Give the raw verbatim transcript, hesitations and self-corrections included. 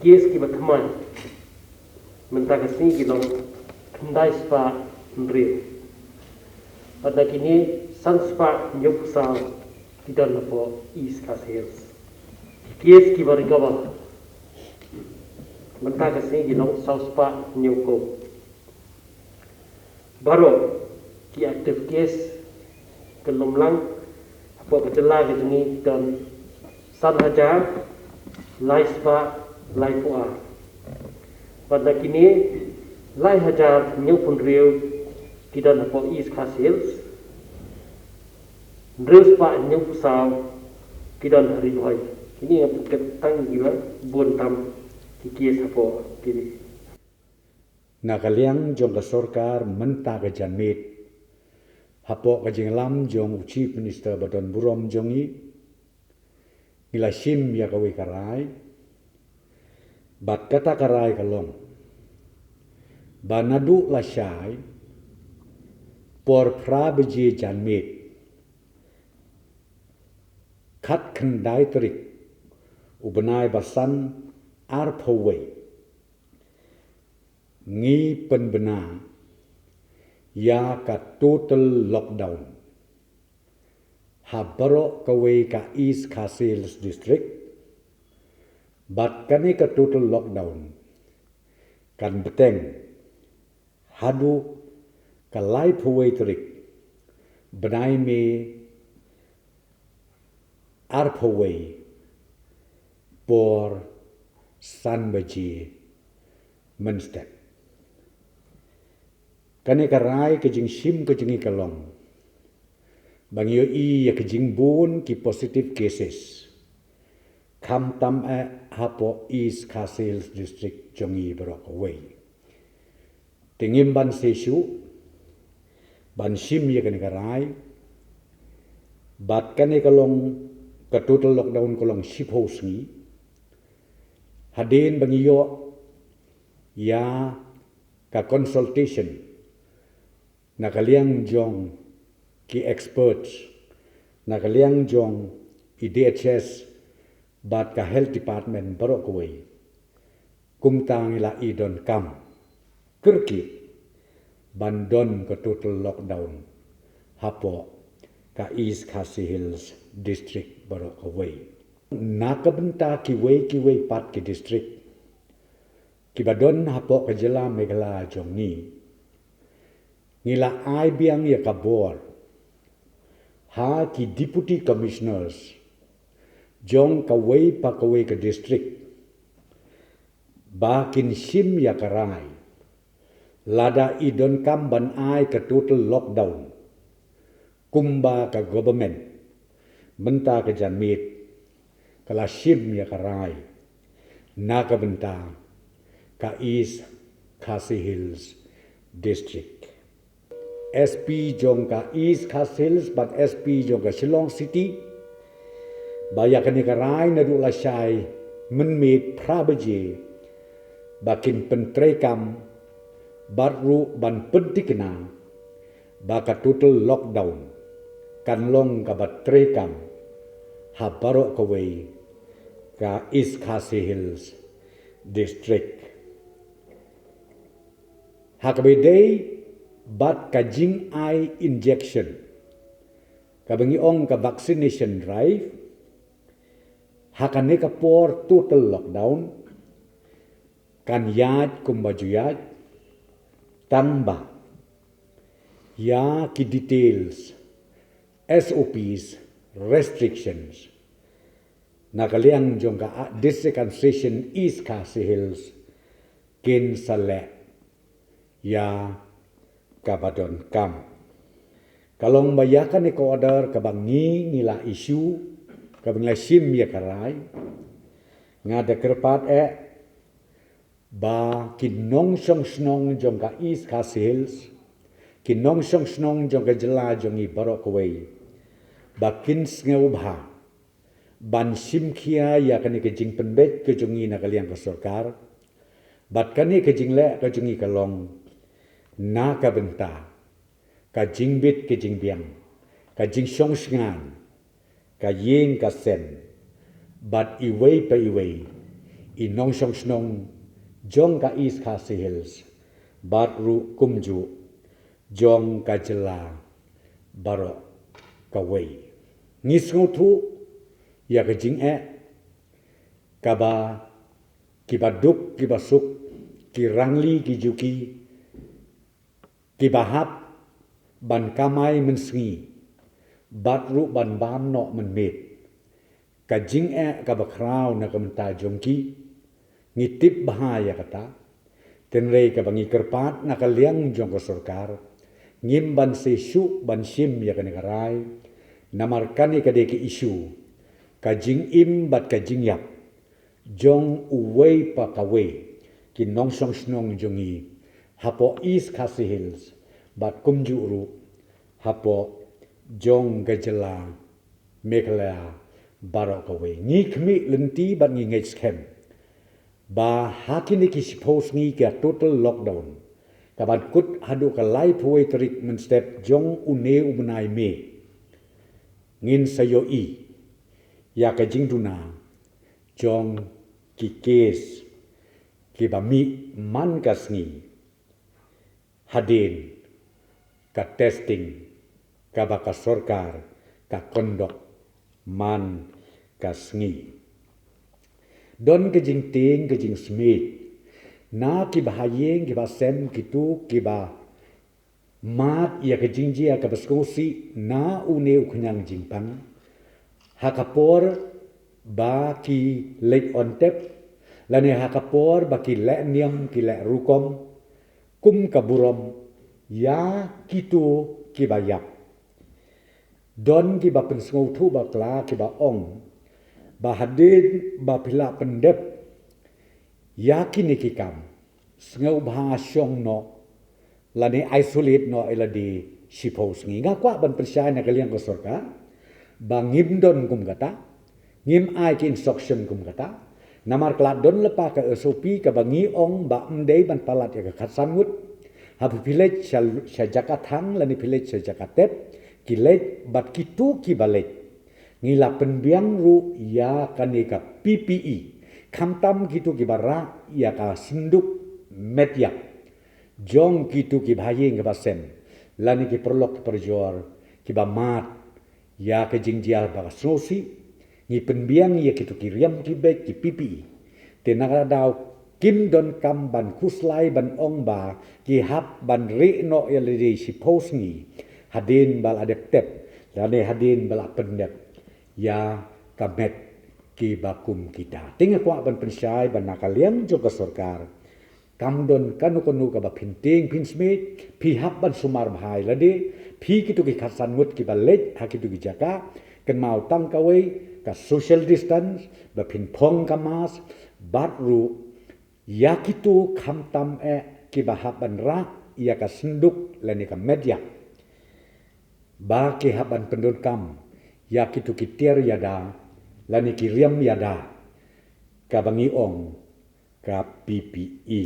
Case kiba thymmai mynta ka sngi ki long khyndai spah hynriew. Bad na kine san spah hynñiewphew saw ki don hapoh East Khasi Hills. Case kiba recover mynta ka sngi ki long saw spah hynñiewphew. Baroh ki active case ka lum lang hapoh ka jylla ka jong ngi don san hajar lai spah laiphew ar. Bad na kine lai hajar hynñiewphew hynriew ki don hapoh East Khasi Hills. Hynriew spah hynñiewphew saw ki don ha Ri Bhoi. Kine nga pynket tang kiba bun tam ki case hapoh kine. Na ka liang jong ka sorkar mynta ka janmiet, hapoh ka jinglam jong u Chief Minister ba don burom jong ngi, ngi la shim ïa kawei ka rai, bad kata ka rai ka long ba naduh lashai por phra baje janmiet, khatkhyndai tarik u bnai ba san arphew wei, ngi pynbna ïa ka total lockdown ha baroh kawei ka East Khasi Hills District. Bad kane ka total lockdown kan bteng haduh ka laiphew wei tarik bnai May arphew wei por san baje mynstep. Kane ka rai ka jingshim ka jong ngi ka long ba ngi ïohi ïa ka jingbun ki positive cases, khamtam eh hapoh East Khasi Hills District jong ngi baroh kawei. Te ngim ban seisoh ban shim ïa kane ka rai. Bad kane ka long, ka total lockdown ka long shiphew sngi. Hadien ba ngi ïoh ïa ka consultation na ka liang jong ki experts, na ka liang jong i D H S bad ka Health Department baroh kawei, kumta ngi la i donkam kyrkieh ban don ka total lockdown hapoh ka East Khasi Hills District baroh kawei. Na ka bynta kiwei kiwei pat ki district kiba don hapoh ka jylla Meghalaya jong ngi, ngi la ai biang ïa ka bor ha ki Deputy Commissioners jong kawei pa kawei ka district ba kin shim ïa ka rai lada i donkam ban ai ka total lockdown, kumba ka government mynta ka janmiet ka la shim ïa ka rai na ka bynta ka East Khasi Hills District. S P jong ka East Khasi Hills bad S P jong ka Shillong City, ba ïa kane ka rai naduh lashai mynmiet phra baje ba kin pyntreikam, bad ruh ban pynthikna ba ka total lockdown kan long kaba treikam ha baroh kawei ka East Khasi Hills District. Ha kaba ïadei bad ka jingai injection, kaba ngi ong ka vaccination drive, ha kane ka por total lockdown kan ïaid kumba ju ïaid, tangba ïa ki details, S O Ps, restrictions na ka liang jong ka District Administration East Khasi Hills kin sa leh ïa kaba donkam. Ka long ba ïa kane ka order kaba ngi ngi la issue, kaba ngi la shim ïa ka rai, nga da kyrpad eh ba ki nongshong shnong jong ka East Khasi Hills, ki nongshong shnong jong ka jylla jong ngi baroh kawei, ba kin sngewbha ban shim khia ïa kane ka jingpynbeit ka jong ngi na ka liang ka sorkar. Bad kane ka jingleh ka jong ngi ka long na ka bynta ka jingbit ka jingbiang, ka jingshong shngaiñ, ka ïing ka sem, bad iwei pa iwei ki nongshong shnong jong ka East Khasi Hills bad ruh kumjuh jong ka jylla baroh kawei. Ngi sngewthuh ïa ka jingeh kaba kiba duk kiba suk, ki rangli ki juki, kiba hap ban kamai mynsngi bad ruh ban bam noh mynmiet. Ka jingeh kaba khraw na ka bynta jong ki, ngi tip bha ïa kata. Hynrei kaba ngi kyrpad na ka liang jong ka sorkar, ngim ban shu ban shim ïa kane ka rai. Namar kane ka dei ka issue, ka jingim bad ka jingïap jong uwei pa kawei ki nongshong shnong jong ngi hapoh East Khasi Hills bad kumjuh ruh hapoh jong ka jylla Meghalaya baroh kawei. Ngi khmih lynti bad ngi ngeit skhem ba ha kine ki shiphew sngi ka total lockdown, kaban kut haduh ka laiphew wei tarik mynstep jong une u bnai May, ngin sa ïohi ïa ka jingduna jong ki case kiba mih man ka sngi hadien ka testing kaba ka sorkar ka conduct man ka sngi. Don ka jingtieng ka jingsmit na kiba ha ïing kiba sem, kito kiba mad ïa ka jingjia kaba sngewsih na une u khñiang jingpang, ha ka por ba ki leit on tep lane ha ka por ba ki leh niam ki leh rukom kum ka burom ïa kito kiba ïap. Don kiba pynsngewthuh bakla kiba ong ba hadien ba phi la pyndep ïa kine ki kam, sngewbha shong noh lane isolate noh ïa lade shiphew sngi. Nga kwah ban pynshai na ka liang ka sorkar ba ngim don kum kata, ngim ai ki instruction kum kata. Namar ka la don lypa ka S O P kaba ngi ong ba ym dei ban palat ïa ka khatsan ngut. Haba phi leit sha, sha jaka thang lane phi leit sha jaka tep, ki leit bad kito kiba leit, ngi la pynbiang ruh ïa kane ka P P E, khamtam kito kiba rah ïa ka synduk met ïap jong kito kiba ha ïing kiba sem lane ki paralok ki parajor kiba mad ïa ka jingjia ba ka sngewsih. Ngi pynbiang ïa kito ki riam ki beit ki P P E. Te na kata ka daw kim donkam ban khuslai ban ong ba ki hap ban rieh noh ïa lade shiphew sngi hadien ba la dep tep lane hadien ba la pyndep ïa ka met kiba kum kita. Te nga kwah ban pynshai ba na ka liang jong ka sorkar, kam don kano kano kaba phin tieng phin smiej, phi hap ban sumar bha ïa lade. Phi kito ki khatsan ngut kiba leit ha kito ki jaka, kynmaw tang kawei ka social distance, ba phin phong ka mask, bad ruh ïa kito khamtam eh kiba hap ban rah ïa ka synduk lane ka met ïap, ba ki hap ban pyndonkam ïa kito ki tiar ïada lane ki riam ïada kaba ngi ong ka P P E.